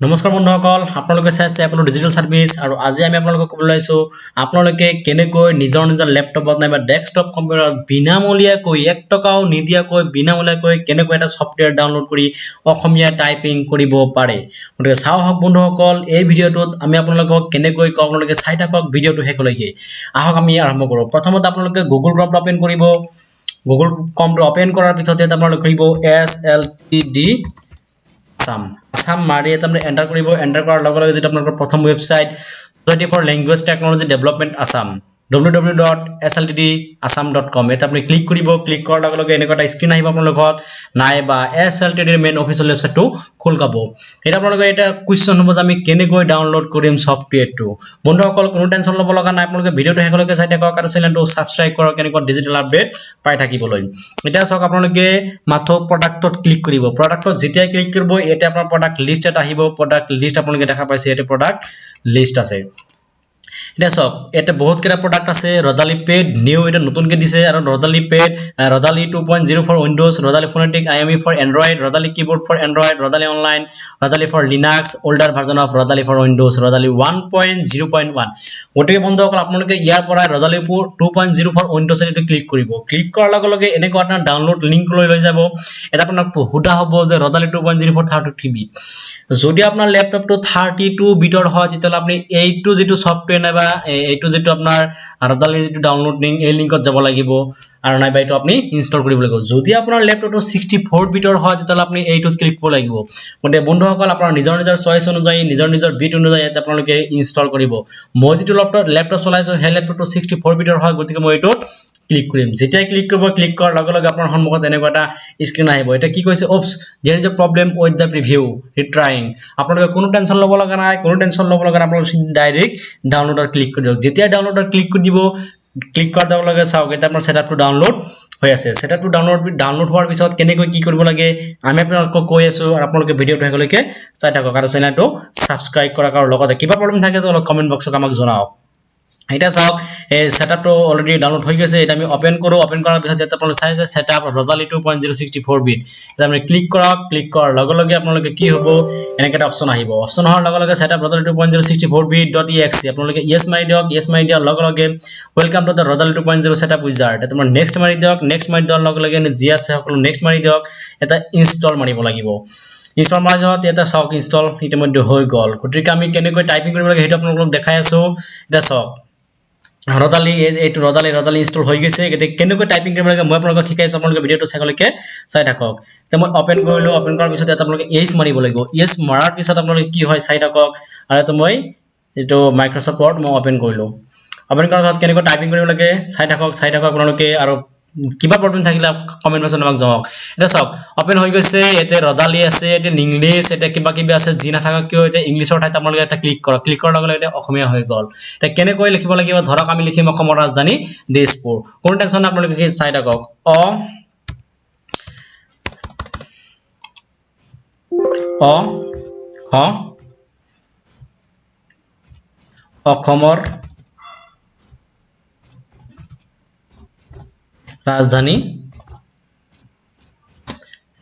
নমস্কাৰ বন্ধুসকল, আপোনালোকে চাই আছে আপোনাৰ ডিজিটেল সাৰ্ভিস আৰু আজি আমি আপোনালোকক ক'বলৈ লৈছো আপোনালোকে কেনেকৈ নিজৰ নিজৰ ল্যাপটপত নাইবা ডেস্কটপ কম্পিউটাৰত বিনামূলীয়াকৈ এক টকাও নিদিয়াকৈ বিনামূলীয়াকৈ কেনেকৈ এটা সফটৱেৰ ডাউনলোড কৰি অসমীয়া টাইপিং কৰিব পাৰে। গতিকে চাওঁ হওক বন্ধুসকল, এই ভিডিঅ'টোত আমি আপোনালোকক কেনেকৈ কওঁ আপোনালোকে চাই থাকক ভিডিঅ'টো শেষলৈকে। আহক আমি আৰম্ভ কৰোঁ। প্ৰথমতে আপোনালোকে গুগল ক্ৰমটো অপেন কৰিব। গুগল ক্ৰমটো অপেন কৰাৰ পিছতে আপোনালোকে লিখিব SLTD Assam Assam মাৰি এটা আপুনি এন্টাৰ কৰিব। এন্টাৰ কৰাৰ লগে লগে যেটা আপোনালোকৰ প্ৰথম website Society for Language Technology Development Assam www.sltdassam.com এটা আপুনি ক্লিক কৰিব। ক্লিক কৰাৰ লগে লগে এনেকুৱা এটা স্ক্ৰীন আহিব আপোনালোকৰ লগত, নাইবা SLTD ৰ মেইন অফিচিয়েল ৱেবছাইটটো খোল খাব। এটা আপোনালোকৰ এটা কুৱেশ্যন হ'ব যে আমি কেনেকৈ ডাউনলোড কৰিম সফটৱেৰটো। বন্ধুসকল, কোনো টেনচন ল'ব লগা নাই, আপোনালোকে ভিডিঅ'টো শেষলৈকে চাই থাকক আৰু চেনেলটো ছাবস্ক্ৰাইব কৰক এনেকুৱা ডিজিটেল আপডেট পাই থাকিবলৈ। এতিয়া চাওক, আপোনালোকে মাথো প্ৰডাক্টত ক্লিক কৰিব। প্ৰডাক্টত যেতিয়াই ক্লিক কৰিব এতিয়া আপোনাৰ প্ৰডাক্ট লিষ্ট এটা আহিব। প্ৰডাক্ট লিষ্ট আপোনালোকে দেখা পাইছে, ইয়াতে প্ৰডাক্ট লিষ্ট আছে। এতিয়া চাওক, ইয়াতে বহুত কেইটা প্ৰডাক্ট আছে। ৰদালি পেড নিউ এটা নতুনকৈ দিছে, আৰু Rodali pad, Rodali 2.0 for Windows, Rodali phonetic IME for Android, Rodali keyboard for Android, Rodali online, Rodali for Linux, older version of Rodali for Windows, Rodali 1.0.1। গতিকে বন্ধুসকল, আপোনালোকে ইয়াৰ পৰা ৰদালি 2.0 ফৰ উইণ্ডোজ এইটো ক্লিক কৰিব। ক্লিক কৰাৰ লগে লগে এনেকুৱা এটা ডাউনলোড লিংক লৈ যাব। এটা আপোনাক সোধা হ'ব যে ৰদালি 2.0 ফৰ 32 বিট। যদি আপোনাৰ লেপটপটো 32 বিটৰ হয় তেতিয়াহ'লে আপুনি এইটো যিটো ছফ্টৱেৰ নাইবা এইটো যিটো আপোনাৰ ৰদালিৰ যিটো ডাউনলোড লিংক, এই লিংকত যাব লাগিব আৰু নাইবা এইটো আপুনি ইনষ্টল কৰিব লাগিব। যদি আপোনাৰ লেপটপটো 64 বিটৰ হয় তেতিয়াহ'লে আপুনি এইটোত ক্লিক কৰিব লাগিব। গতিকে বন্ধুসকল, আপোনাৰ নিজৰ নিজৰ চইচ অনুযায়ী নিজৰ নিজৰ বিট অনুযায়ী ইয়াতে আপোনালোকে ইনষ্টল কৰিব। মই যিটো লেপটপ চলাইছোঁ সেই লেপটপটো 64 বিটৰ হয়, গতিকে মই এইটোত ক্লিক কৰিম। যেতিয়াই ক্লিক কৰিব, ক্লিক কৰাৰ লগে লগে আপোনাৰ সন্মুখত এনেকুৱা এটা স্ক্ৰীন আহিব। এতিয়া কি কৈছে, oops there is a problem with the preview retrying. আপোনালোকে কোনো টেনচন ল'ব লগা নাই, কোনো টেনচন ল'ব লগা নাই, আপোনালোকে ডাইৰেক্ট ডাউনলোডত ক্লিক কৰি দিয়ক। যেতিয়া ডাউনলোডত ক্লিক কৰি দিব, ক্লিক কৰাৰ লগে লগে চাওক এতিয়া আপোনাৰ ছেটআপটো ডাউনলোড হৈ আছে। ছেটআপটো ডাউনলোড হোৱাৰ পিছত কেনেকৈ কি কৰিব লাগে আমি আপোনালোকক কৈ আছোঁ আৰু আপোনালোকে ভিডিঅ'টো শেষলৈকে চাই থাকক আৰু চেনেলটো ছাবস্ক্ৰাইব কৰক আৰু লগতে কিবা প্ৰব্লেম থাকে অলপ কমেণ্ট বক্সত আমাক জনাওক। এতিয়া চাওক, এই ছেটআপটো অলৰেডি ডাউনলোড হৈ গৈছে। এতিয়া আমি অপেন কৰোঁ। অপেন কৰাৰ পিছত ইয়াতে আপোনালোকে চাই আছে ছেটআপ ৰদালি 2.0 64 বিট। এতিয়া আপুনি ক্লিক কৰক। ক্লিক কৰাৰ লগে লগে আপোনালোকে কি হ'ব, এনেকৈ এটা অপশ্যন আহিব। অপশ্যন হোৱাৰ লগে লগে setup Rodali 2.0 64 bit dot exe, আপোনালোকে য়েছ মাৰি দিয়ক। য়েছ মাৰি দিয়াৰ লগে লগে welcome to the Rodali 2.0 setup wizard. এতিয়া আপোনাৰ নেক্সট মাৰি দিয়ক। নেক্সট মাৰি দিয়াৰ লগে লগে যি আছে সকলো নেক্সট মাৰি দিয়ক। এটা ইনষ্টল মাৰিব লাগিব। ইনষ্টল মাৰাৰ পিছত এটা চাওক ইনষ্টল ইতিমধ্যে হৈ গ'ল। গতিকে আমি কেনেকৈ টাইপিং কৰিব লাগে সেইটো আপোনালোকক দেখাই আছোঁ। এতিয়া চাওক, ৰদালি এইটো ৰদালি ইনষ্টল হৈ গৈছে। গতিকে কেনেকৈ টাইপিং কৰিব লাগে মই আপোনালোকক শিকাইছোঁ, আপোনালোকে ভিডিঅ'টো শেষলৈকে চাই থাকক। এতিয়া মই অপেন কৰিলোঁ। অপেন কৰাৰ পিছত ইয়াত আপোনালোকে এইচ মাৰিব লাগিব। এইচ মৰাৰ পিছত আপোনালোকে কি হয় চাই থাকক। আৰু ইয়াতে মই যিটো মাইক্ৰ'ছফ্ট ৱৰ্ড মই অপেন কৰিলোঁ। অপেন কৰাৰ পিছত কেনেকৈ টাইপিং কৰিব লাগে চাই থাকক, চাই থাকক আপোনালোকে। আৰু কিবা প্ৰব্লেম থাকিলে কমেণ্ট বক্সত আমাক জনাওক। এতিয়া চাওক, অপেন হৈ গৈছে। ইয়াতে ৰদালি আছে, ইয়াতে ইংলিছ, এতিয়া কিবা কিবি আছে, যি নাথাকক কিয় এতিয়া ইংলিছৰ ঠাইত আপোনালোকে এটা ক্লিক কৰক। ক্লিক কৰাৰ লগে লগে এতিয়া অসমীয়া হৈ গ'ল। এতিয়া কেনেকৈ লিখিব লাগিব, ধৰক আমি লিখিম অসমৰ ৰাজধানী দিছপুৰ। কোনো টেনচন নাই, আপোনালোকে চাই থাকক। অ অ হ অসমৰ ৰাজধানী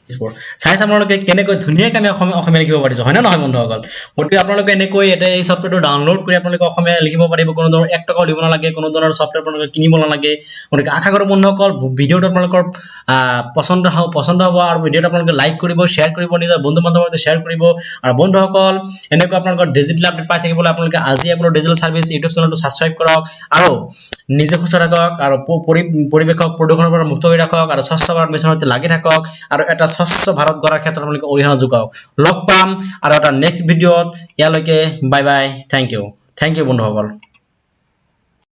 দিছপুৰ। চাইছে আপোনালোকে কেনেকৈ ধুনীয়াকৈ আমি অসমীয়া লিখিব পাৰিছোঁ, হয় নে নহয় বন্ধুসকল? গতিকে আপোনালোকে এনেকৈ এটা এই ছফ্টৱেৰটো ডাউনলোড কৰি আপোনালোকে অসমীয়া লিখিব পাৰিব। কোনো ধৰণৰ এক টকাও দিব নালাগে, কোনো ধৰণৰ ছফ্টৱেৰ আপোনালোকে কিনিব নালাগে। গতিকে আশা কৰোঁ বন্ধুসকল, ভিডিঅ'টো আপোনালোকৰ পচন্দ হ'ব আৰু ভিডিঅ'টো আপোনালোকে লাইক কৰিব, শ্বেয়াৰ কৰিব, নিজৰ বন্ধু বান্ধৱৰ সৈতে শ্বেয়াৰ কৰিব। আৰু বন্ধুসকল, এনেকৈ আপোনালোকৰ ডিজিটেল আপডেট পাই থাকিবলৈ আপোনালোকে আজি আপোনাৰ ডিজিটেল ছাৰ্ভিচ ইউটিউব চেনেলটো ছাবস্ক্ৰাইব কৰক আৰু নিজে সুস্থ থাকক আৰু পৰিৱেশক প্ৰদূষণৰ পৰা মুক্ত কৰি ৰাখক আৰু স্বচ্ছ ভাৰত মিছনৰ সৈতে লাগি থাকক আৰু এটা স্বচ্ছ ভাৰত গঢ়াৰ ক্ষেত্ৰত আপোনালোকে অৰিহণা যোগাওক। লগ পাম আৰু এটা নেক্সট ভিডিঅ'ত। ইয়ালৈকে bye bye, thank you, thank you বন্ধুসকল।